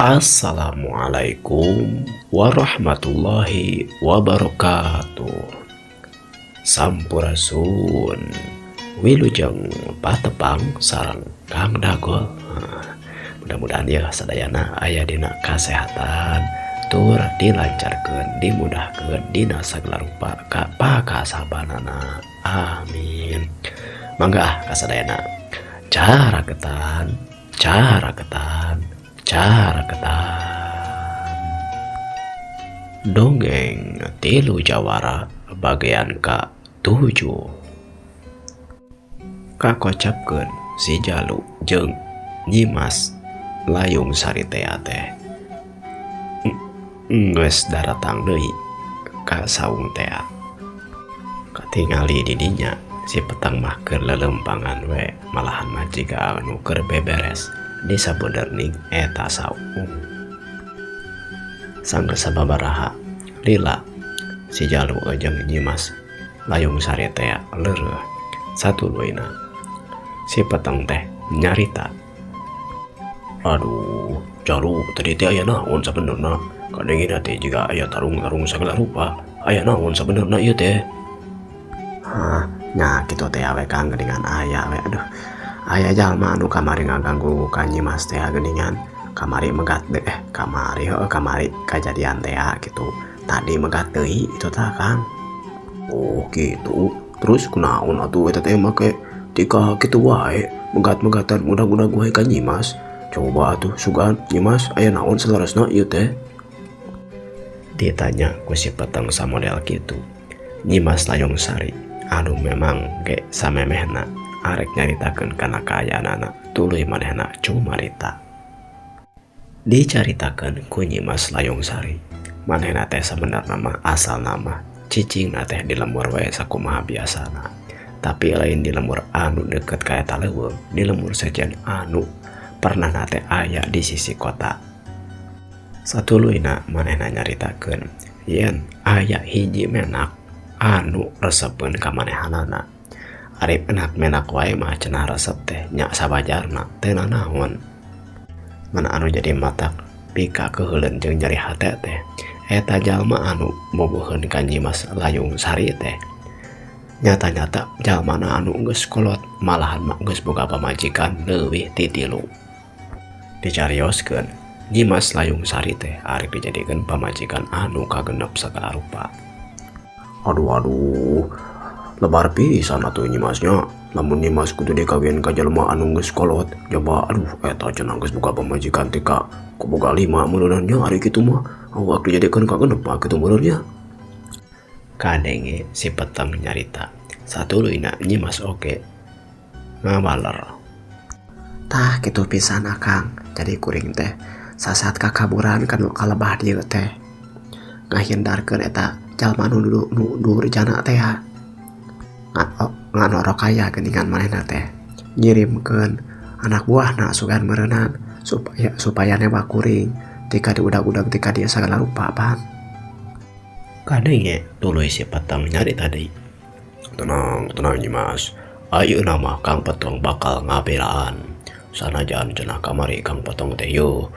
Assalamualaikum warahmatullahi wabarakatuh. Sampurasun. Wilujeng patepang sareng Kang Dagol. Mudah-mudahan ya sadayana aya dina kasehatan tur dilancarkeun, dimudahkeun dina sagala rupa ka pakasabanana. Amin. Mangga kasadayana caraketan, caraketan, caraketan. Dongeng Tilu Jawara bagian ka-7. Kakocapkeun si Jalu jeung Nyimas Layung Sari teh geus daratang deui ka saung teh. Katingali di dinya si Petang mah keur lelempangan we, malahan mah jiga anu keur beberes di sabenerning eta saung. Sanggeus sababaraha lila si Jalu jeung Nyimas Layung Sari teh leureuh satuluyna. Si Petang teh nyarita, "Aduh, Jalu, tadi teh aya naon sabenerna? Kadengina teh jiga aya tarung-tarung sagala rupa. Aya naon sabenerna ieu teh?" Hah, nya kitu teh we Kang, geuningan aya we. Aduh, aya jalma anu kamari ngaganggu ka Nyimas teh geuningan. Kamari megat deh, kamari heueuh, kamari kajadian teh kitu. Tadi megat deui itu tah, Kang. Oh gitu, terus kunaon atuh eta teh make tika kitu wae megat-megatan ngudag-ngudag wae ka Nyimas? Coba atuh sugan Nyimas, aya naon saleresna ieu teh? Ditanya ku si Petang samodel kitu. Nyimas Layung Sari anu memang ge samemehna arek nyaritakeun kana kaayaanana, tuluy manehna cumarita. Dicaritakeun ku Nyimas Layung Sari, manehna teh sabenerna mah asalna mah cicingna teh di lembur we sakumaha biasana. Tapi lain di lembur anu deket ka eta leuweung, di lembur sejen anu pernahna teh aya di sisi kota. Satuluyna manehna nyaritakeun yen aya hiji menak anu resepeun ka manehanana. Ari menak-menak wae mah cenah resep teh nya sawajarna, teu nanaon. Ngan anu jadi matak pikakeuheuleun jeung nyeri hate teh eta jalma anu boboheun ka Nyimas Layung Sari teh nyata-nyata jalmana anu geus kolot, malahan mah geus boga pamajikan leuwih ti 3. Dicarioskeun, Nyimas Layung Sari teh arek dijadikeun pamajikan anu kagenep sagala rupa. Aduh aduh, lebar pisan atuh Nyimasnya. Lamun Nyimas kudu dikawin ka jelema anu geus kolot, coba aduh eta cenah geus boga pamajikan tika kuboga 5 meureunna nya, ari kitu mah awak dijadikeun kagenep mah kitu meureun nya. Kadenge si Petang nyarita, satuluyna Nyimas oge ngawaler. Tah kitu pisan Akang, jadi kuring teh sasat kakaburan kan kalebah dieu teh ngahindarkeun eta jalma nu durjana teh ya. Nganorok kaya geuningan manehna teh ngirimkeun anak buahna sugan meureunan supaya newak kuring tika diudag-udag tika dia sagala rupa pan. Kadenge tuluy si Petang nyari tadi. Tenang, tenang Nyimas. Ayeuna mah Kang Petang bakal ngabelaan. Sanajan cenah kamari Kang Petang teh yo.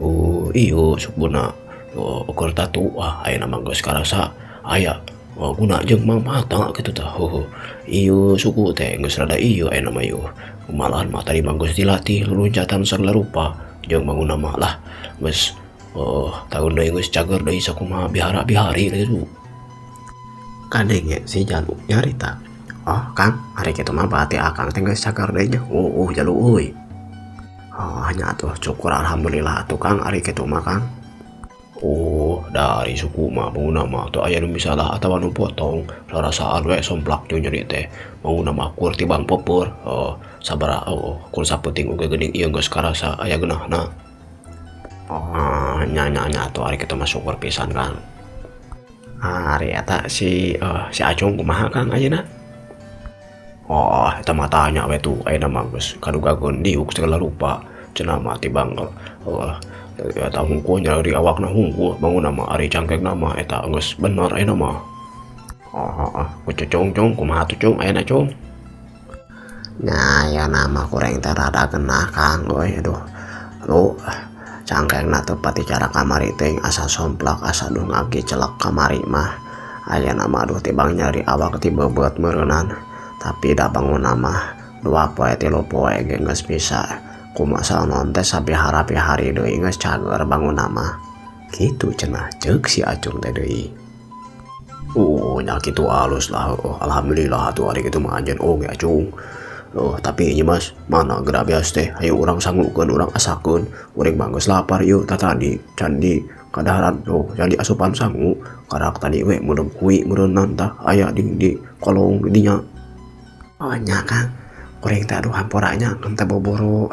Oh, iyo sukbuna. Oh, ukur tatu ah ayeuna mah geus karasa aya oh, guna jeung mangmata kitu tah. Heuheuh. Iyo suku teh geus rada ieu ayeuna mah ieu. Malahan mah tadi mah geus dilatih luluncatan sagala rupa jeung manguna mah lah geus oh, tahun deui geus cager deui sakumaha bihara-bihari kitu. Kadenge si Jalu nyarita, "Oh Kang, ari kitu mah berarti Akang teh geus cager deui nya." Oh, oh Jalu euy. Oh nya atuh syukur alhamdulillah atuh Kang, ari kitu mah Kang. Oh, dari suku mah manguna mah teu aya nu misalah atawa nu potong, rarasaan we somplak jeung nyeri teh. Manguna mah kur tibang peupeur, oh, sabaraha oh, kur sapeuting oge geuning ieu geus karasa aya geunahna. Oh, nya nya nya atuh ari kitu mah syukur pisan Kang. Ari eta si Acung kumaha Kang ayeuna? Oh, eta mah tanya we tuh, ayeuna mah geus kadugakeun diuk segala rupa. Cenah mah tibang oh, eta hungkul nyari awakna hungkul, bangunna mah ari cangkengna mah eta geus bener ayeuna mah. Oh, oh, oh, ku Cucung, Cung, kumaha tuh Cung ayeuna Cung? Nya ayeuna mah kurang teh rada genah Kang euy, aduh. Aduh, Cangkengna teu pati cara kamari teuing asa somplak asa duh ngagicelek kamari mah. Ayeuna mah aduh tibang nyeri awak ti beubeut meureunan. Tapi da bangunna mah 2 poe 3 poe ge geus bisa. Kumaha naon teh sabihara-bihari deui geus cager bangunna mah. Kitu cenah ceuk si Acung teh deui. Oh, nya kitu alus lah. Oh, alhamdulillah atuh ari kitu mah anjeun oge Acung. Oh, tapi ini Mas, mana geura beas teh? Hayu urang sangukeun, urang asakeun. Kuring mah geus lapar ieu tah tadi. Can di kadaharan, oh, can di asupan sangu. Karak tadi we meureum hui meureunnan tah aya di kolong di dinya. Oh nya Kang, kuring teh aduh hampura nya teu boboro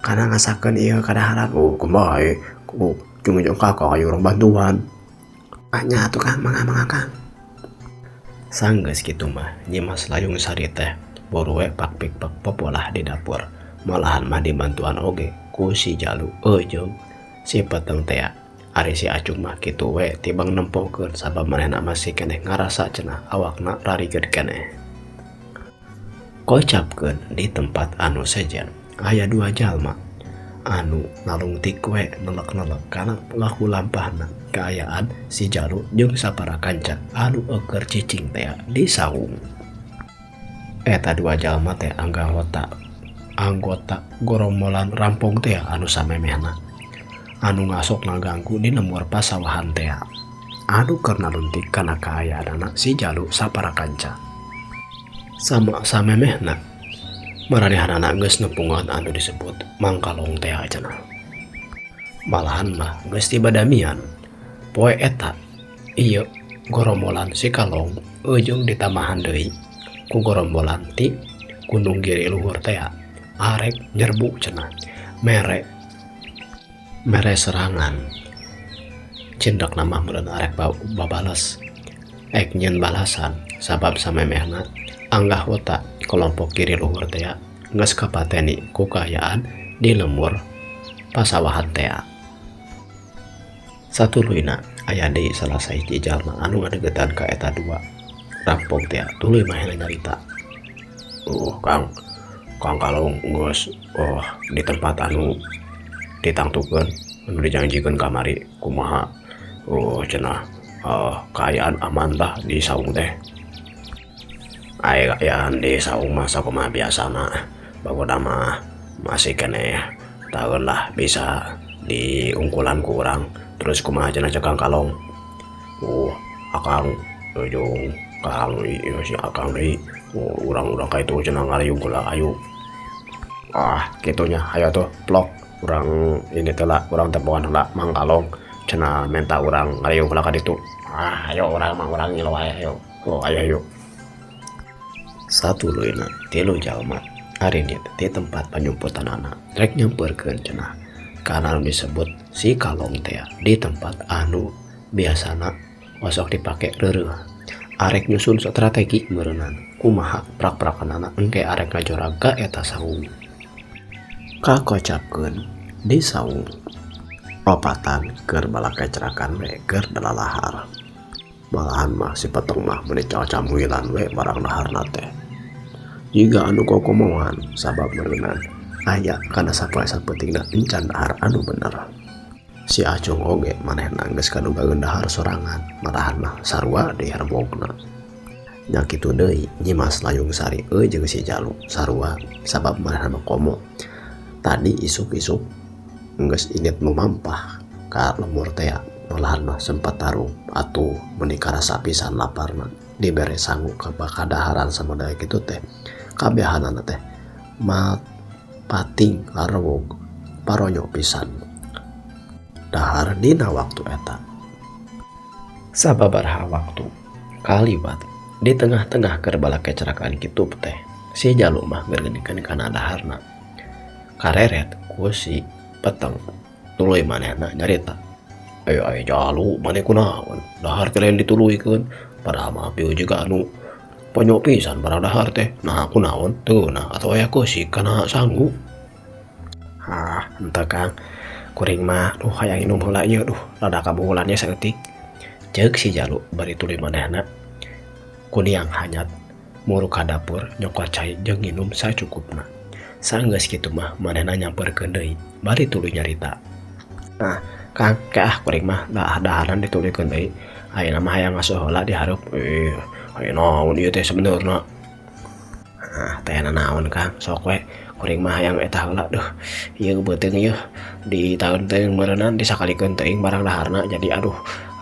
kana ngasakeun ieu kadaharan. Oh, kumaha oh, jeung kakak ayo urang bantuan. Ah nya atuh Kang, mangga-mangga Kang. Sanggeus kitu mah Nyimas Layung Sari teh buru we pak pik pak popolah di dapur. Malahan mah dibantuan oge ku si Jalu jeung si Peteng tea. Ari si Acung mah kitu we tibang nempokeun sabab manehna masih keneh ngarasa cenah awakna rarigeud keneh. Kocapkeun di tempat anu sejen aya 2 jalma anu nalungtik we nelek-nelek kana laku lampahna kaayaan si Jalu jeung sapara kanca anu eueur cicing tea di saung. Eta 2 jalma teh anggota gorombolan rampong tea anu samemehna anu ngasok ngaganggu di lembur pasawahan tea anu keur naluntik kana kaayaanana si Jalu sapara kanca. Sama samemehna maranehanana geus nepungan anu disebut mangkalong tea cenah. Malahan mah geus tibadamian poe eta ieu gorombolan si Kalong ujung ditamahan deui ku gorombolan ti Gunung Giri luhur tea arek nyerbu cenah mere serangan cindak nama meureun arek babales ek nyeun balasan sabab samemehna anggah wota kelompok Giri luhur tea geus kapateni ku kaayaan di lembur pasawahan tea. Satuluyna aya deui salah sahiji jalma anu ngadeukeutan ka eta 2 rampok tea tuluy mahena nyarita. Oh, Kang Kalong geus oh di tempat anu ditangtukeun anu dijanjikeun kamari kumaha. Oh cenah kaayaan aman tah di saung teh. Ai kaayaan di saung mah sakumaha biasana. Bagoda mah masih keneh taeun lah bisa diungkulan ku urang. Terus kumaha cenah cek Kang Kalong. Oh, akang jeung Kang ieu si akang deui. Oh, urang-urang ka itu cenah ngariung heula ayo. Ah, kitunya ayo tuh plok urang ini teh lah urang tepongan heula Mang Kalong cenah menta urang ngariung heula ka ditu. Ah, ayo urang mah urang ngilu wae ayo. Oh, ayo ayo. Satuluyna 3 jalma arinit di tempat panyumputanana rek nyamperkeun cenah kana anu disebut si Kalong teh di tempat anu biasana osok dipake reureuh. Arek nyusun strategi meureunan kumaha prak-prakanana engke arek ngajorag ka eta saung. Kakocapkeun di saung opatan keur balakecrakan we keur dalalahar. Malahan mah si Peteng mah meuni camuilan we barang daharna teh. Jiga anu kokomohan sabab meureunan aya kana sapoe sapentingna encan dahar anu bener. Si Acung oge manehna geus kadugaeun dahar sorangan, malahan mah sarua deui rembongna. Nya kitu deui Nyimas Layung Sari euy jeung si Jalu sarua sabab manehna mah komo. Tadi isuk-isuk geus inget lumampah ka lemur tea, malahan mah sempat tarung atuh meuni karasa pisan laparna dibere sangu ka bakadaharan samodel kitu teh. Kabehanana teh pating larewog paronyo pisan. Dahar dina waktu eta. Sababaraha waktu kaliwat di tengah-tengah keur balakecrakan kitu teh si Jalu mah ngeurgeunikeun kana daharna. Kareret ku si Peteng tuluy manehna nyarita. Ay Jalu maneh kunaon dahar teh lain dituluykeun padahal mah pieu juga anu ponyo pisan barang dahar teh. Nah kunaon teu nah atau aya keusik kana sangu. Ah, henteu Kang. Kuring mah duh hayang inum heula ieu duh rada kabuhulan nya saeutik. Ceuk si Jalu bari tuluy manehna kuniang hanyat muruk ka dapur nyokot cai jeung nginum sacukupna. Sanggeus kitu mah manehna nyamperkeun deui bari tuluy nyarita. Nah, Kang, ah kuring mah daharan dituluykeun deui. Ayeuna mah hayang ngasuh heula di hareup. Eh, aya naon ieu teh sebenarna? Ah, teh naon Kang, sok we kuring mah hayang eta heula duh. Ieu beuteung ieu di taun teh meureunnan disakalikeun teuing barang daharna jadi aduh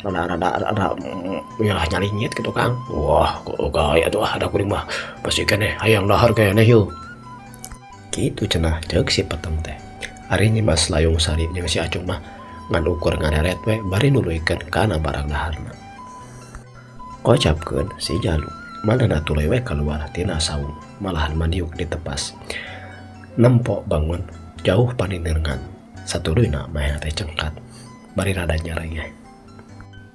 rada-rada ya nyalingit gitu Kang. Wah, kok gaya tuh ah, ada kuring mah pasti keneh hayang dahar keneh yeuh. Kitu cenah ceuk si Peteng teh. Ari Nyi Mas Layung Sari jeung si Acung mah ngan ukur ngareret we bari nuluykeun kana barang daharna. Kocapkeun si Jalu manehna tuluy we kaluar tina saung malahan mandiuk ditepas. Nempo bangun jauh panineungan satuluyna manehna teh cengkat bari rada nyarengeh.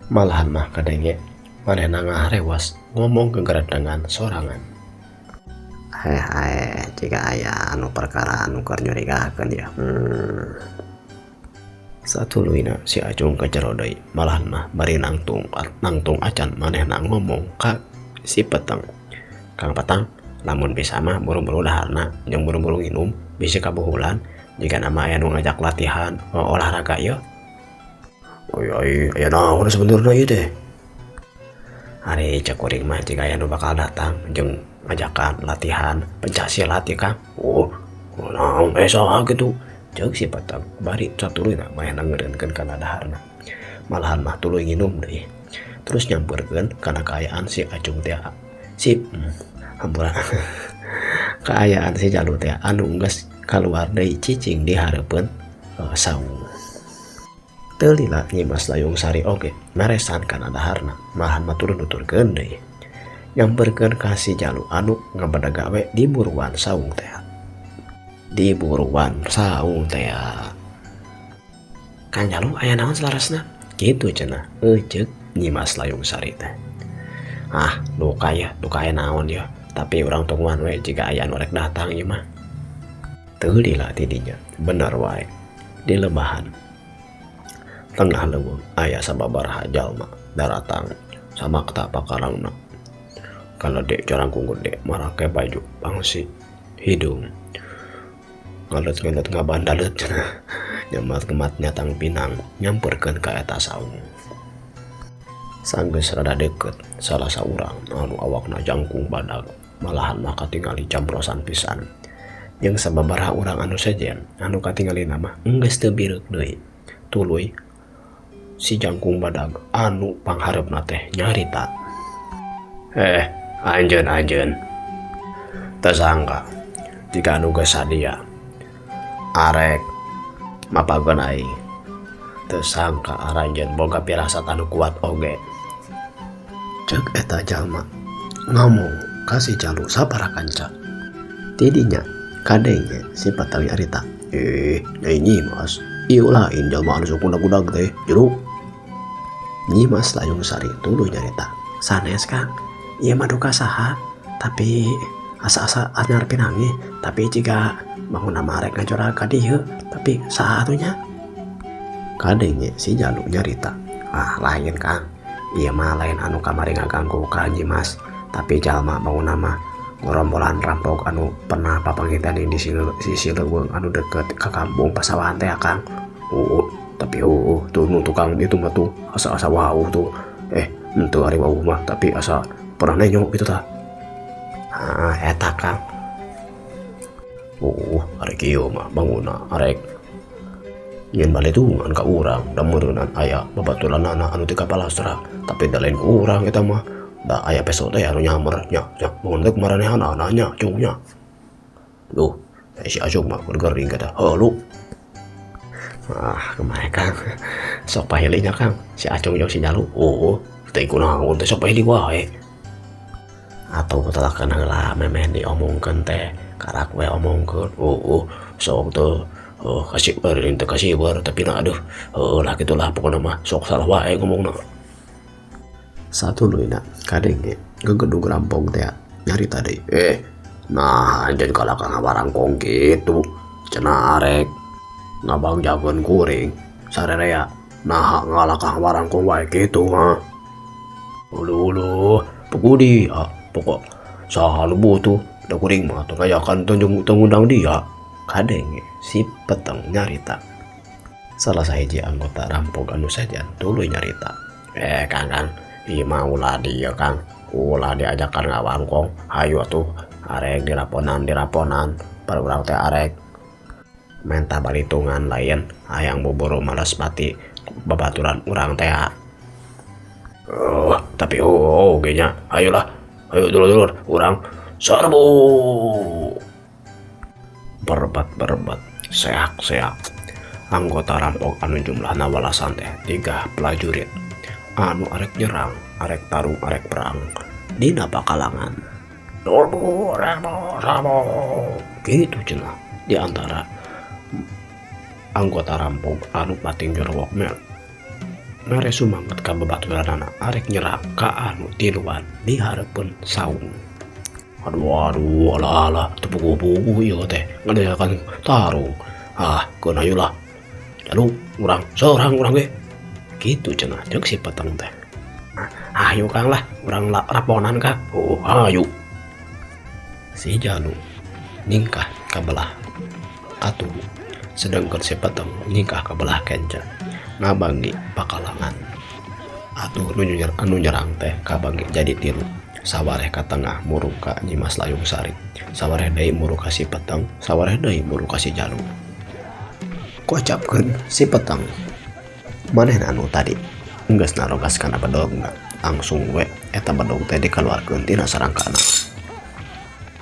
Malahan mah kadenge manehna ngaharewas ngomong gegeredengan sorangan. Hae jika aya anu perkara anu keur nyurigakeun ya. Satuluyna si Acung ka jero deui malahan mah bari nangtung acan manehna ngomong ka si Peteng. Kang Peteng, lamun bisa mah buru-buru daharna jeung buru-buru nginum bisi kabuhulan jika nama aya nu ngajak latihan olahraga ieu. Oi oi, aya naon sebenarna ieu teh? Ari cek kuring mah jika aya nu bakal datang jeung ngajakan latihan pencak silat ya Kang. Oh, naon saha kitu? Ceuk si Peteng bari satuluyna manehna ngeureunkeun kana daharna. Malahan mah tuluy nginum deui. Terus nyampeurkeun kana kaayaan si Acung teh si hampura. Kaayaan si Jalu teh anu geus kaluar deui cicing di hareupeun saung. Teu lila Nyi Mas Layung Sari oge meresan kana daharna malahan mah turun nuturkeun deui. Nyamperkeun ka si Jalu anu ngabedega we di buruan saung teh. Di buruan saung teh. Kang Jalu aya naon salarasna? Kitu cenah euceuk Nyi Mas Layung Sari teh. Ah, duka ya, duka aya naon ya. Tapi urang tungguan we jika aya nu rek datang ieu mah. Teu lila ti dinya, bener wae. Di lebahan tengah leuweung aya sababaraha jalma daratang samakta pakarangna. Kaledek jarangkung gede marake baju pangsi hidung. Ngalet-ngalet ngabandalet cenah. Nyemat-nyemat nyatang pinang nyamperkeun ka eta saung. Sanggeus rada deukeut salah saurang anu awakna jangkung badag malahan mah katingali jambrosan pisan. Jeung sababaraha urang anu sejen anu katingalina mah enggeus teu bireuk deui. Tuluy si jangkung badag anu panghareupna teh nyarita. Anjeun. Tersangka jika anu geus sadia arek mapagon aing. Tersangka aranjeun boga pirasat anu kuat oge. Ceuk eta jalma ngomong ka si Jalu sapara kanca. Tidinya kadenge si Peteng nyarita. Nyai Nyi Mas, ieu lain jalma anu sok gudag-gudag teh, jero. Nyi Mas Layung Sari tuluy nyarita. Sanes Kang, ieu mah duka saha, tapi asa-asa anyar pinangi, tapi jika bangun nama rek ngajora ka dieu, tapi saha atuh nya? Kadenge si Jalu nyarita. Ah, lain Kang, ieu mah lain anu kamari ngaganggu ka Nyi Mas, tapi jalma bangun nama ngorombolan rampok anu pernah papangitan di sisi leuweung anu deket ka kampung pasawahan teh Kang. Oh, tapi oh, tuh nu tukang itu mah tuh asa-asa wau tuh. Henteu ari wau mah tapi asa pernah nenyok gitu tah. Ah, eta Kang. Oh, arek ieu mah bangunna arek nyen baletungan ka urang da meureunnan aya babaturanana anu ti kapalastra, tapi da lain ku urang eta mah. Da aya peso teh anu nyamer nya, nya bangun teh maranehanana nya cung nya. Duh, si Acung mah keur gering kata. Heuh lu. Ah, kumaha Kang? Sok pahili nya Kang, si Acung jeung si Jalu. Oh, teh kunaon teh sok pahili wae. Atau telakan heula memeh diomongkeun teh, karak we omongkeun. Oh, sok teh. Oh, kasih ber, teu kasih ber, tapi na aduh, heuh lah gitulah pokona mah sok salah wae ngomongna. Satuluyna kadenge gegedug rampok teh nyarita deui. Nah anjeun kalakah ngabarangkong kitu, cenah arek ngabangjakeun kuring sarerea naha ngalakah ngabarangkong wae kitu ha. Ulu-ulu pukudi ah, pokok saha nu butuh da kuring mah teu ngayakan teu ngundang dia. Kadenge si Peteng nyarita. Salah sahiji anggota rampok anu sejen tuluy nyarita. Kang Kang, ieu mah ulah di ieu Kang, ulah diajakan ngawangkong, hayu atuh arek diraponan-diraponan, par urang teh arek menta balitungan lain hayang buburu malas pati babaturan urang teh. Oh, tapi oh oge nya, ayolah, ayo dulur-dulur urang serbu. Berbat-berbat, seak-seak. Anggota rampok anu jumlahna walasan teh 3 prajurit anu arek nyerang, arek tarung, arek perang dina pakalangan. Serbu, serbu, serbu. Gitu cenah di antara anggota rampok anu pating jorowok mel. Mere sumanget ka babaturanana arek nyerang ka anu tiluan di hareupeun saung. Aduh, aduh, alah, alah, teu puguh-puguh ieu teh ngadayakan tarung. Ah, keun hayu lah. Lalu urang sorang urang ge. Kitu cenah jeung si peteng teh. Ah, ayo Kang lah, urang raponan Kang. Oh, ayo. Si Jalu nyingkah ka belah katuhu, sedangkan si peteng nyingkah ka belah kenca ngabangi pakalangan. Atuh anu nyerang teh kabangi jadi tilu. Sawareh ka tengah muruk ka Nyimas Layung Sari, sawareh deui muruk ka si peteng, sawareh deui muruk ka si Jalu. Kocapkeun si peteng, manehna anu tadi geus narogas kana bedogna, langsung we eta bedog teh dikaluarkeun tina sarangkana.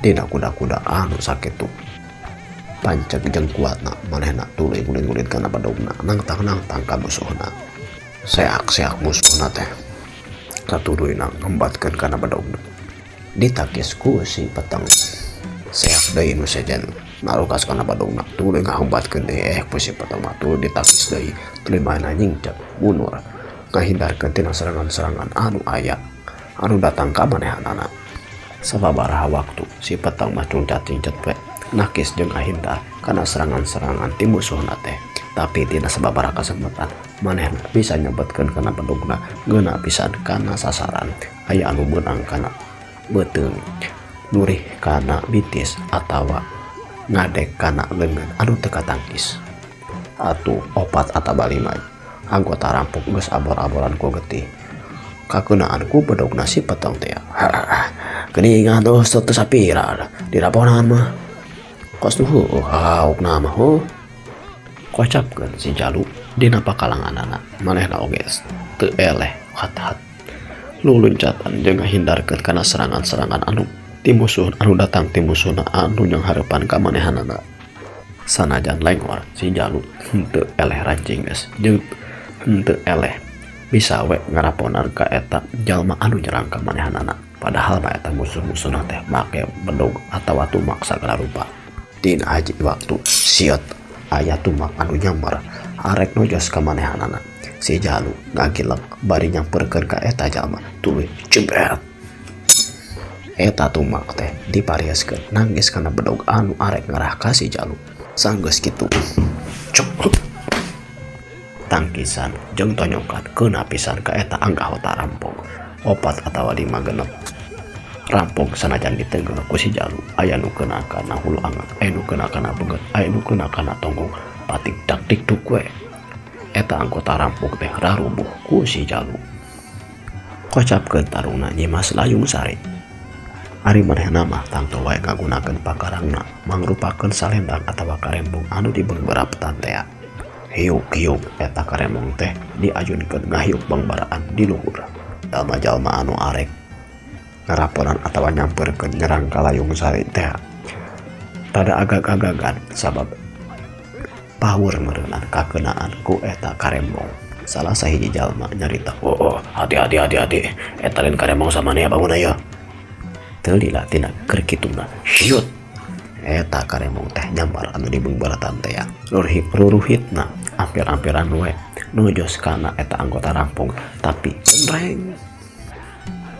Dina kuda-kuda anu sakitu panceg jeung kuatna manehna tuluy ngulit-ngulit kana bedogna, nangtang-nangtang ka musuhna. Seak-seak musuhna teh satuluyna ngembatkeun kana bedogna. Ditakis ku si peteng. Seak deui nu sejen narukas kana bedogna, tuluy ngahembatkeun deui, ku si peteng mah tuluy ditakis deui, tuluy manehna nyingcep mundur ngahindarkeun tina serangan-serangan anu aya anu datang ka manehanana. Sababaraha waktu si peteng mah cungcat-cingcat we nakis jeung ngahindar kana serangan-serangan ti musuhna teh. Tapi tina sababaraha kesempatan manehna bisa nyebetkeun kana bedogna ngeuna pisan kana sasaran. Aya anu meunang kana beuteung, nurih kana bitis atawa ngadek kana leungeun anu teu katangkis. Atuh 4 atawa 5 anggota rampok geus abor-aboran ku getih kakeunaan ku bedogna si peteng teh. Geuningan tuh teu sapira diraponan mah. Kos tuh heueuh haukna mah heuh. Kocapkeun si Jalu dina pakalanganana, manehna oge teu eleh hat-hat. Luluncatan jeung ngahindarkeun kana serangan-serangan anu ti musuh anu datang ti musuhna anu nyanghareupan ka manehanana. Sanajan lengor si Jalu henteu eleh rancing geus jeung henteu eleh bisa we ngaraponan ka eta jalma anu nyerang ka manehanana. Padahal mah eta musuh-musuhna teh make bedog atawa tumak sagala rupa. Dina hiji waktu siot aya tumak anu nyamar arek nojos ka manehanana. Si Jalu ngagilek bari nyamperkeun ka eta jalma tuluy jebret. Eta tumak teh dipariaskeun nangis kana bedog anu arek ngarah ka si Jalu. Sanggeus kitu cuk tangkisan jeung tonyokan keuna pisan ka eta anggota rampok 4 atawa 5 genep. Rampok sanajan ditenggel ku si Jalu, aya nu keuna kana hulu anget, aya nu keuna kana beungeut, aya nu keuna kana tonggong, patik dak dik duk we. Eta anggota rampok teh rarubuh ku si Jalu. Kocapkeun tarungna Nyimas Layung Sari. Ari manehna mah tangtu wae ngagunakeun pakarangna mangrupakeun salendang atawa karembong anu dibeungbeuraptan tea. Hiuk-hiuk eta karembong teh diajunkeun ngahiuk bangbaraan di luhur. Jalma-jalma anu arek ngaraponan atawa nyamperkeun nyerang ka Layung Sari teh tada agag-agagan sabab pawur meureunan kakeunaan ku eta karembong. Salah sahiji jalma nyarita, oh, hati-hati, hati-hati, eta lain karembong samanea bangun aya. Teu lila tina keur kituna, siut. Eta karembong teh nyambar anu dibeungbeuratan teh. Ruruhitna ampir-ampiran we nojos kana eta anggota rampok, tapi genreng.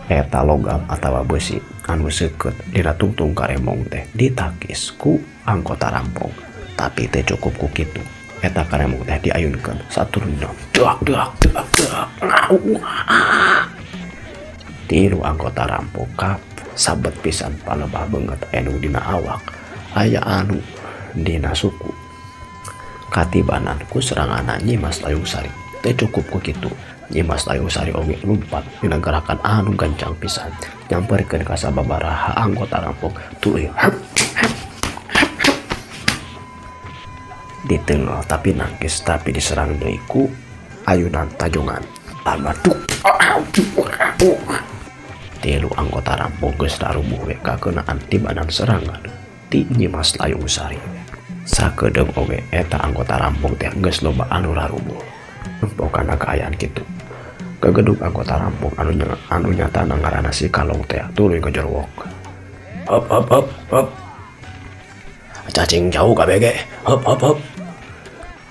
Eta logam atawa besi anu seukeut dina tungtung karembong teh ditakis ku anggota rampok. Tapi teu cukup ku kitu. Eta karembong teh diayunkeun saturuna. Dak dak dak dak. Tilu anggota rampok kap sabet pisan palebah beungeut anu dina awak, aya anu dina suku. Katibanan ku seranganna Nyi Mas Layung Sari. Teu cukup ku kitu, Nyi Mas Layung Sari oge lumpat dina gerakan anu gancang pisan nyamperkeun ka sababaraha anggota rampok tuluy hep hep hep hep ditengel tapi nangkis tapi diserang deui ku ayunan tajongan. Aduh, tilu anggota rampok geus rarubuh we kakeunaan tibanan serangan ti Nyi Mas Layung Sari. Sakedeung oge eta anggota rampok teh geus loba anu rarubuh. Nempo kana kaayaan kitu, gagedug anggota rampok anu anu nyatana ngaranna si Kalong teh tuluy ngajorowok. Hop hop hop hop. Cacing jauh KBG. Hop hop hop.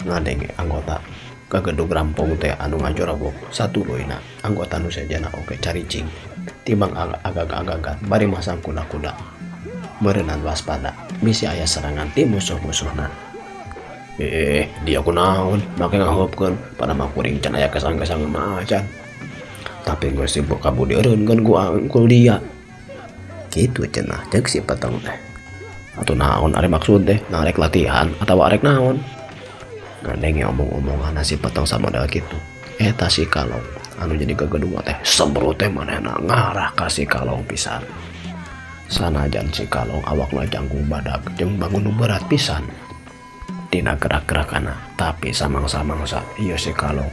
Ngadenge anggota gagedug rampong teh anu ngajorowok satuluyna anggota nu sejenna oge caricing tibang agag-agagan bari masang kuda-kuda meureunan waspada bisi aya serangan ti musuh-musuhna. Eh, dia kunaon make ngahuapkeun pada mah kuring can aya kesang-kesang mah acan. Tapi geus sibuk kabudi eureun ku ku dia. Kitu cenah ceuk si Peteng teh. Atuh naon ari maksud teh, nah arek latihan atawa arek naon? Ngadenge omong-omongan si Peteng samodel kitu. Eta si Kalong anu jadi gagedug teh sembrut teh manehna ngarah ka si Kalong pisan. Sanajan si Kalong awakna jangkung badag jeung bangun nu berat pisan dina gerak-gerakanna, tapi samangsa-mangsa ieu si Kalong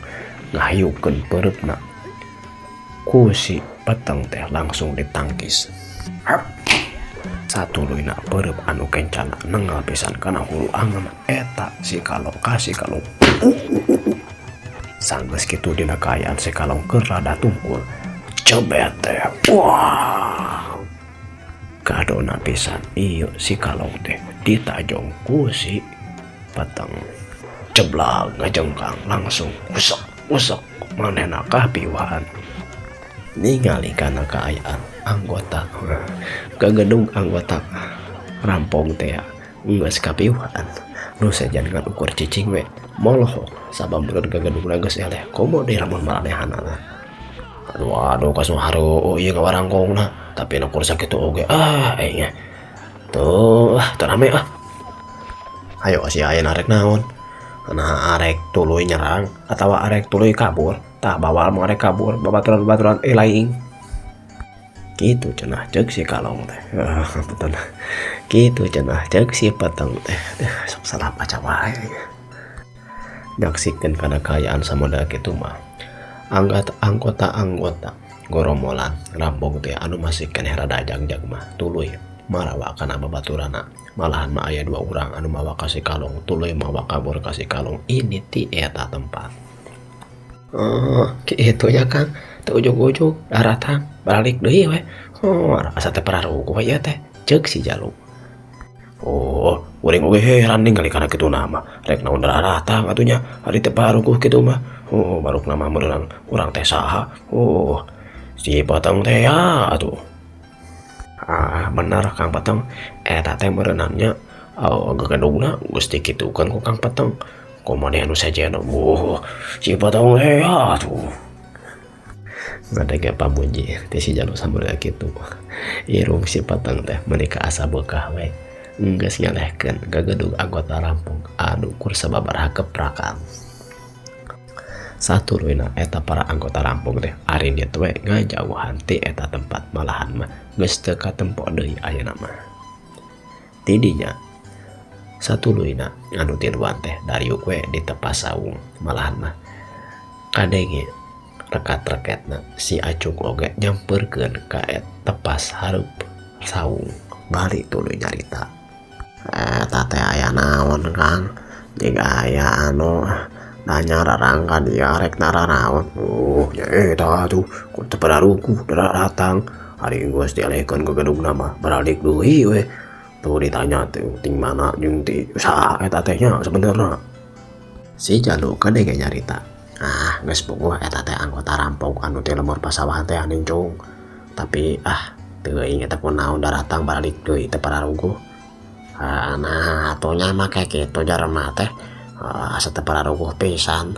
ngahiukeun peureupna ku si Peteng teh langsung ditangkis. Satuluyna peureub anu kencana nenggal pisan kana hulu angeun eta si Kalong ka si Kalong. Sanggeus kitu dina kaayaan si Kalong keur rada tungkul cebet teh wah kadona pisan ieu si Kalong teh ditajong ku si Peteng. Ceblak ngajengkang langsung usek usek manehna kapiwahan. Ningali kana kaayaan anggota gagedug anggota rampong teh geus kapiwahan nu sejen ngan ukur cicing we molohok sabab meureun gagedugna geus eleh komo deui lamun maranehanana. Aduh aduh kasuh hareueuh ieu ngawarangkongna tapi nu kur sakitu oge ah aing tuh ah teu rame ah. Ayo sia aya arek naon? Nah arek tuluy nyerang atawa arek tuluy kabur? Tah bawal mah arek kabur babaturan-babaturan laing. Kitu cenah ceuk si Kalong teh. Betul. Kitu cenah ceuk si Peteng teh. Sok salah baca wae. Nyaksikeun kana kaayaan samodel kitu mah. Anggota-anggota goromolan rampong teh anu masih keneh rada jagjag mah tuluy marawa kana babaturana. Malahan mah aya dua urang anu mawa ka si Kalong tuluy mawa kabur ka si Kalong ini ti eta tempat. Oh, kitu nya Kang, teu ujug-ujug daratang balik deui we. Oh, asa teh pararuguh ieu teh ceuk si Jalu. Oh, kuring oge heran ningali kana kitu mah. Rek naon daratang atuh nya ari teu pararuguh kitu mah. Oh, barukna mah meureunan urang teh saha. Oh, si Peteng teh ya atuh. Ah, bener Kang Peteng, eta teh meureunannya oh, gagedugna geus dikitukeun ku Kang Peteng. Komo anu sejen, oh, si Peteng teh ya atuh. Ngadenge pamuji ti si Jalu samodel kitu. Irung si Peteng teh meuni kaasa beukah we. Geus ngelehkeun gagedug anggota rampung anu kur sababaraha keprakan. Satuluyna eta para anggota rampung teh arindit we ngajauhan ti eta tempat malahan mah geus teu katempo deui ayeuna mah. Tidinya satuluyna anu tiluan teh dariuk we di tepas saung malahan mah kadenge rekat-reketna si Acung oge nyamperkeun ka tepas hareup saung bari tuluy nyarita. Eta teh aya naon Kang? Jiga aya anu nanya rarangkan dia arek naranaon. Oh, nya eta atuh ku teu pararuguh daratang. Ari geus dialehkeun gagedugna mah baralik deui we. Tuh ditanya teh ting mana jeung ti saha eta teh nya sebenarna. Si Jalu kadenge nyarita. Ah, geus puguh eta teh anggota rampok anu ti lembur pasawahan teh aning cung. Tapi ah teuing eta kunaon daratang baralik deui teu pararuguh. Ah, nah atuh nya make kitu jarema teh. Asa teu pararuguh pisan.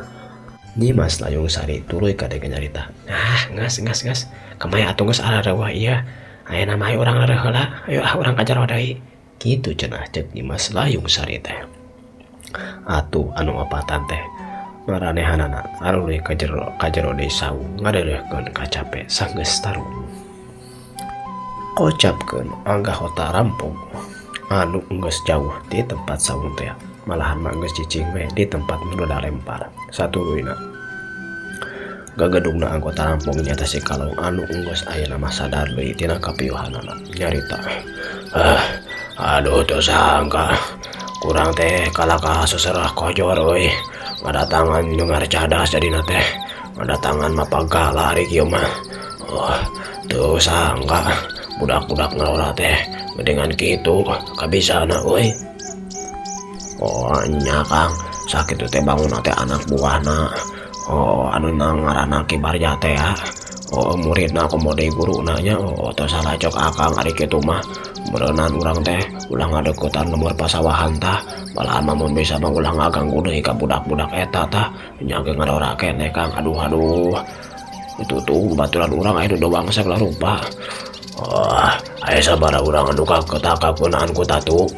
Nyi Mas Layung Sari tuluy kadenge nyarita. Ah, geus geus geus. Kamaya atuh geus arareuweuh ieu. Ayeuna mah ayo urang reureuh heula. Ayo ah urang ka jero deui. Kitu cenah ceuk Nyi Mas Layung Sari teh. Atuh anu opatan teh maranehanana taruluy ka jero deui saung ngadeuleuhkeun kacape sanggeus tarung. Kocapkeun anggota rampok anu geus jauh ti tempat saung teh malahan mah geus cicing we di tempat nu lempar. Satuluyna gagedugna anggota rampok nyata si Kalong anu geus ayeuna mah sadar deui tina kapiuhanana nyarita. Aduh teu sangka kurang teh kalakah seserah kojor euy. Ngadatangan dengar cadas jadina teh. Ngadatangan mah pagala ari kieu mah. Oh, teu sangka budak-budak ngalora teh gedengan kitu kabisana euy. Oh nya Kang, sakitu teh bangunna teh anak buahna. Oh anu ngaranna Ki Barja teh ya. Oh muridna komo deui guruna nya. Oh teu salah cok akang ari kitu mah. Meureunan urang teh ulah ngadeukeutan lembur pasawahan tah. Malahan mah mun bisa mah ulah ngaganggu deui ka budak-budak eta tah. Nya ge ngadora keneh Kang. Aduh aduh. Itu tuh baturan urang aya nu dowangsek lah rupa. Oh, aya sabaraha urang anu kakeunaan ku tatu.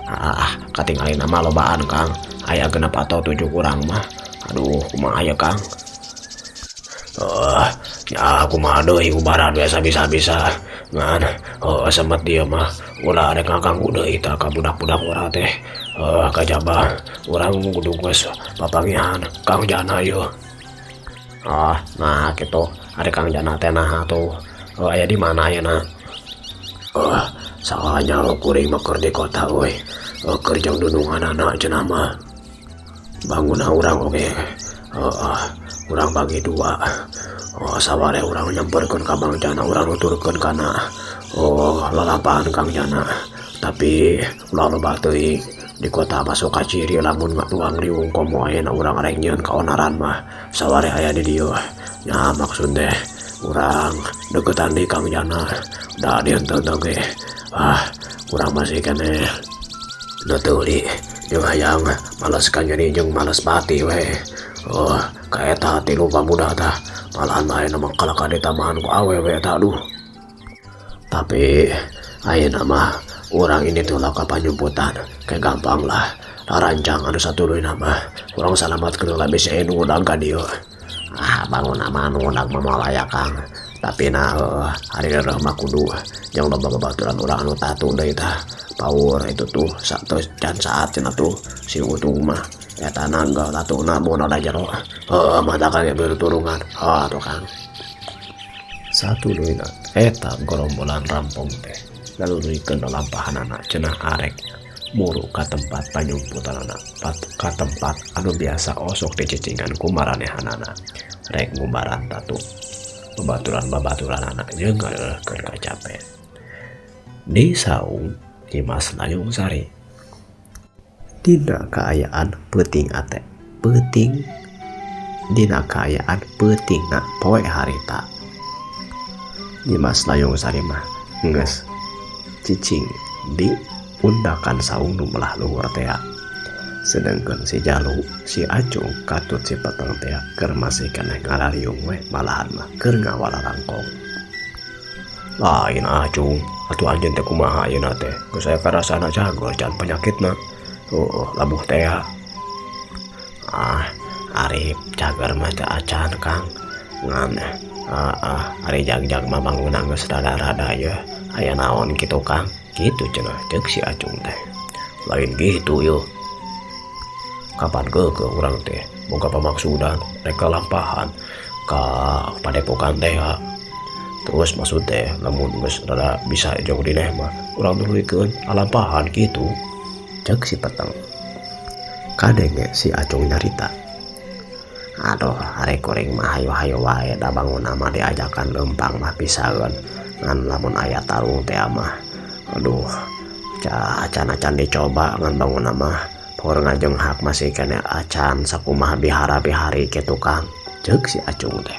Ah, katingalina mah lobaan Kang. Aya 6 atau 7 urang mah. Aduh, kumaha ya Kang? Ya kumaha deui ubaran biasa bisa-bisa. Ngan, semet dia mah ulah ada ngaganggu deui tah ka budak-budak urang teh. Kajaba urang kudu geus papangihan Kang Jana yeuh. Ah, nah kitu. Ari Kang Jana teh naha tuh? Aya di mana ayeuna? Salahnya kuring mah keur di kota euy. Keur jeung dununganana cenah mah. Bangunna urang oge. Urang bagi dua. Oh, saware urang nyamperkeun ka Bang Jana, urang nuturkeun kana oh lalampahan Kang Jana. Tapi ulah loba teuing di kota masuk ka ciri lamun ngatuang riung komo ayeuna urang arek nyieun kaonaran mah. Saware aya di dieu. Nya maksud teh urang deukeutan di Kang Jana. Da dieu teu ge. Ah, urang masih keneh neteuli jeung hayang males kanyeri jeung males pati we. Oh, kaeta tilu pamuda tah. Malahan mah ayeuna mah kalaka ditamahan ku awewe tah aduh. Tapi ayeuna mah urang ini tuh ka panyumputan. Kayak gampang lah. Rancang anu satuluyna mah. Urang salamatkeun heula bisi aya nu ngundang ka dieu. Ah, bangun mah anu ngundang mah moal aya Kang. Tapi nah ari reureuh mah kudu jeung loba babaturan urang anu tatu deui tah. Paur itu tuh satu dan saat cenah tuh si Utung mah eta nanggal tatuna mun ada jero. Heeh, mah kang turungan. Ah, tuh Kang. Satuluyna eta gerombolan rampong teh nalurikeun lalampahanana cenah arek muru ka tempat panyumputanana, ka tempat anu biasa osok dicicingan ku maranehanana. Rek ngubaran tatu babaturan-babaturanana jeung ngaleukeun kacape. Di saung Nyimas Layung Sari dina kaayaan peuting ate peuting dina kaayaan peutingna poe harita. Nyimas Layung Sari mah geus cicing di undakan saung nu melah luhur tea. Sedengkeun si Jalu, si Acung katut si Peteng tea keur masih keneh ngalariung we malahan mah keur ngawalalangkong. Lain Acung, atuh anjeun teh kumaha ayeuna teh? Geus aya karasana cageur can penyakitna. Heueuh, labuh tea. Ah, ari cager mah teh acan Kang. Ngan ari jag-jag mah bangunna geus rada-rada yeuh. Aya naon kitu Kang? Kitu cenah ceuk si Acung teh. Lain gitu yeuh. Kapan geukeuh urang teh boga pamaksudan rek kalampahan ka padepokan teh ha. Terus maksud teh lamun geus rada bisa jauh dineh mah urang nuluykeun alampahan kitu. Ceuk si Peteng. Kadenge si Acung nyarita. Aduh, ari kuring mah hayo-hayo wae da bangunna mah diajakan leumpang mah pisaeun. Ngan lamun aya tarung teh mah aduh, acan-acan dicoba ngan bangunna mah por ngajeng hak masih keneh acan sakumaha bihara-bihari kitu Kang. Ceuk si Acung teh.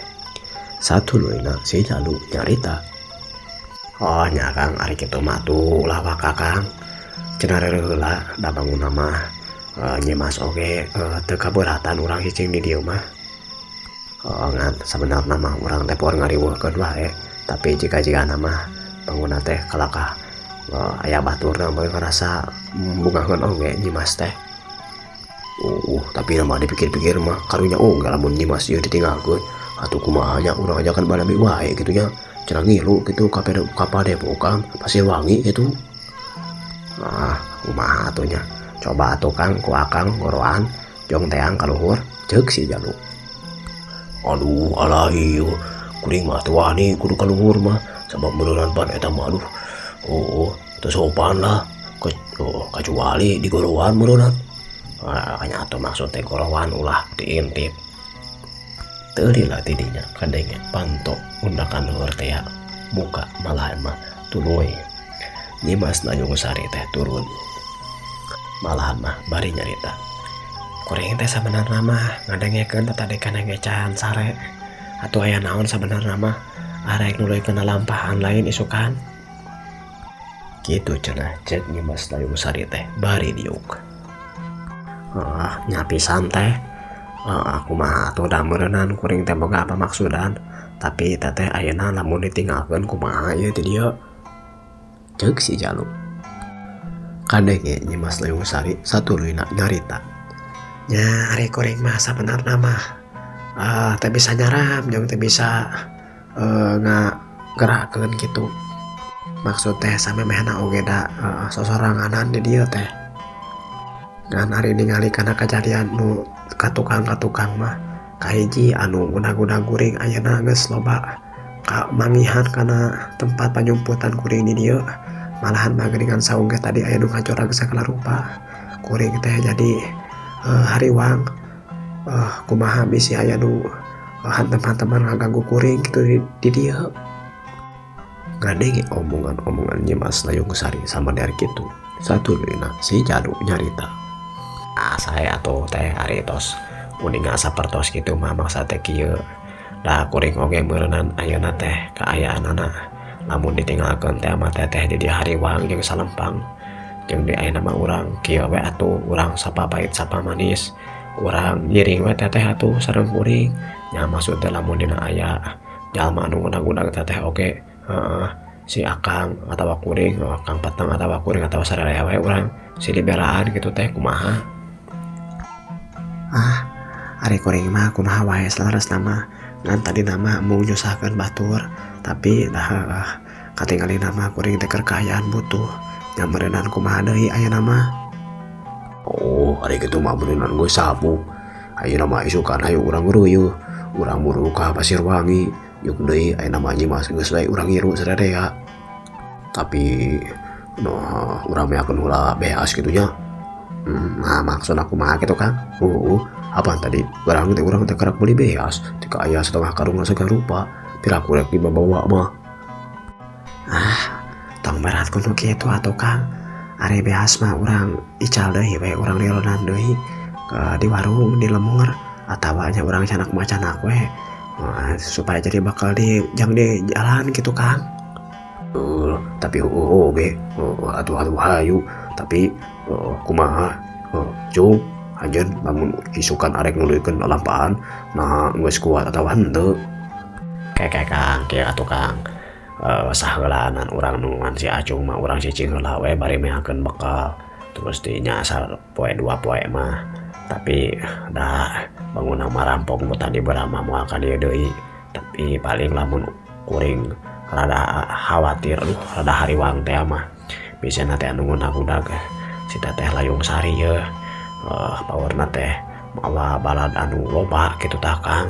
Satuluyna si Jalu nyarita. Oh nya Kang, ari kitu mah tuh ulah waka Kang. Cenah reureuh heula da bangunna mah Nyimas oge teu kaberatan urang cicing di dieu mah. Oh ngan sabenarna mah urang teh por ngariweuhkeun wae, tapi jika-jigana mah bangunna teh kalakah Aya baturna mah ngarasa bungaheun oge Nyimas teh. Tapi mah dipikir-pikir mah karunya oge lamun Nyimas ieu ditinggalkeun. Atuh kumaha nya urang ajakan badami wae kitu nya. Cenah ngilu kitu ka padepokan Pasir Wangi kitu. Ah, kumaha atuh nya. Coba atuh Kang ku akang goroan jong teang ka luhur ceuk si Jalu. Aduh alah ieu kuring mah teu wani kudu ka luhur mah sabab meureunan pan eta mah aduh. Teu sopan lah. Kecuali di goroan meureunan. Nya atuh maksud teh goroan ulah diintip. Teu lila tidinya kadenge panto undakan luhur teh muka malahan mah tuluy. Nyimas Layung Sari teh turun. Malahan mah bari nyarita. Kuring teh sabenarna mah ngadengekeun tatadekan ngecahan sare. Atuh aya naon sabenarna mah arek nuluykeun lampahan lain isukan. Kitu cenah cek Nyimas Layung Sari teh bari diuk. Nya pisan teh. Kumaha atuh da meureunnan kuring teh boga apa maksudan. Tapi teteh ayeuna lamun ditinggalkeun kumaha ieu ti dieu. Ceuk si Jalu. Kadenge Nyimas Layung Sari satuluyna nyarita. Nya ari kuring mah sabenarna mah teu bisa nyaram jeung teu bisa ngagerakeun kitu. Maksud teh samemehna oge da sosoranganan di dieu teh. Ngan ari ningali kana kajadian nu katukang-katukang mah kahiji anu gudag-gudag kuring ayeuna geus loba kamangihan kana tempat panyumputan kuring di dieu. Malahan mah geuningan saung ge tadi aya nu ngajorag sagala rupa. Kuring teh jadi hariwang kumaha bisi aya nu hantem-hanteman ngaganggu kuring kitu di dieu. Ngadenge omongan-omongan Nyimas Layung Sari samader kitu. Satuluyna si Jalu nyarita. Ah saya atuh teh ari tos uninga sapertos kitu mah maksa teh kieu. Da kuring oge meureunan ayeuna teh kaayaanana lamun ditinggalkeun teh mah teteh di dieu hariwang jeung salempang. Jeung di ayeuna mah urang kieu we atuh urang sapa pahit sapa manis. Urang ngiring we teteh atuh sareng kuring. Nya maksud teh lamun dina aya jalma anu ngudag-ngudag teteh oge heeh si akang atawa kuring, akang peteng atawa kuring atawa sararea we urang si dibelaan kitu teh kumaha. Ah, ari kuring mah kumaha wae saleresna mah. Ngan tadina mah mung nyusahkeun batur, tapi dah katingalina mah kuring teh keur kaayaan butuh. Nya meureunan kumaha deui ayeuna mah. Ari kitu mah meureunan geus sabuk. Ayeuna mah isukan hayu urang ngeureuy. Urang buru ka Pasir Wangi. Jeung deui ayeuna mah Nyimas geus we urang ngiru sararea. Tapi noh urang meakeun heula beas kitu nya. Nah maksudna kumaha kitu Kang? Apaan tadi? Barang teh urang teh karak meuli beas, teh aya setengah karung sagala rupa. Piraku rek dibawa mah. Ah, tong berat kudu kitu atuh Kang. Ari beas mah urang ical deui we, urang lironan deui di warung di lemur atawa nya urang canak macanak we. Supaya jadi bakal di jang di jalan gitu Kang. Tapi oge, atuh atuh hayu, tapi kumaha cung anjeun lamun isukan arek nuluykeun lampahan nah geus kuat atawa henteu. Keke Kang, kieu atuh Kang. Saheulaanan urang nungguan si Acung mah urang cicing heula we bari meakeun bekal. Terus di nya sapoe dua poe mah. Tapi dah bangunna mah rampok nu tadi berama moal ka dieu deui. Tapi paling lamun kuring rada khawatir, aduh rada hariwang teh mah. Bisana teh anu ngudag-ngudag si teteh Layung Sari ye. Powerna teh mawa balad anu loba kitu tah Kang.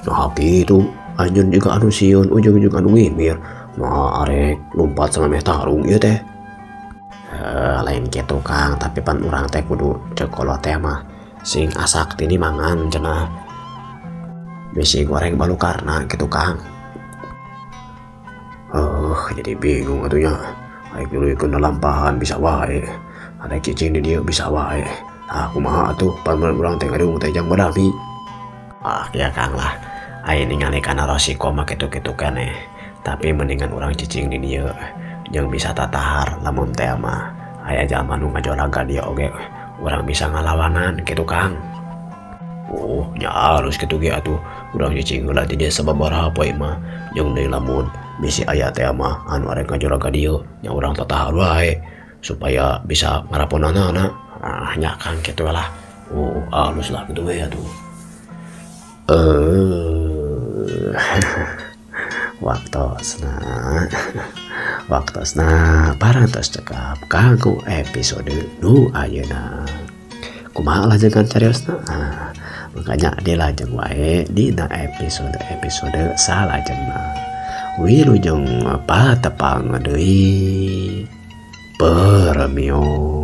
Nah kitu anjeun juga anu sieun ujung-ujung anu ngimir. Nah arek lompat samemeh tarung ieu teh. Lain kitu Kang, tapi pan urang teh kudu ceuk kolot teh mah sing asak tini mangan cenah. Bisi goreng balukarna kitu Kang. Jadi bingung atuh nya. Arek nuluykeun lampahan bisa wae. Arek cicing di dieu bisa wae. Tah kumaha atuh pan urang teh ngadung teh jang badami. Ah ya Kang lah. Ai ningali kana resiko mah kitu-kitu keneh. Tapi mendingan urang cicing di dieu jeung bisa tatahar lamun teh mah aya jalma nu ngajorag ka dieu oge urang bisa ngalawanan kitu Kang. Nya alus kitu ge atuh. Urang cicing heula di dieu sababaraha poe mah jeung deui lamun Bisi aya teh mah anu arek ngajora ka dieu nya urang tatahan wae supaya bisa ngaraponanana. Ah nya Kang kitu lah. Oh alus lah kitu we atuh. Waktosna waktosna parantos cekap kanggo episode nu ayeuna. Kumaha lajengan cariosna? Ah, makanya dilajeng wae dina episode-episode salajengna. Wilujeng patepang deui. Permios.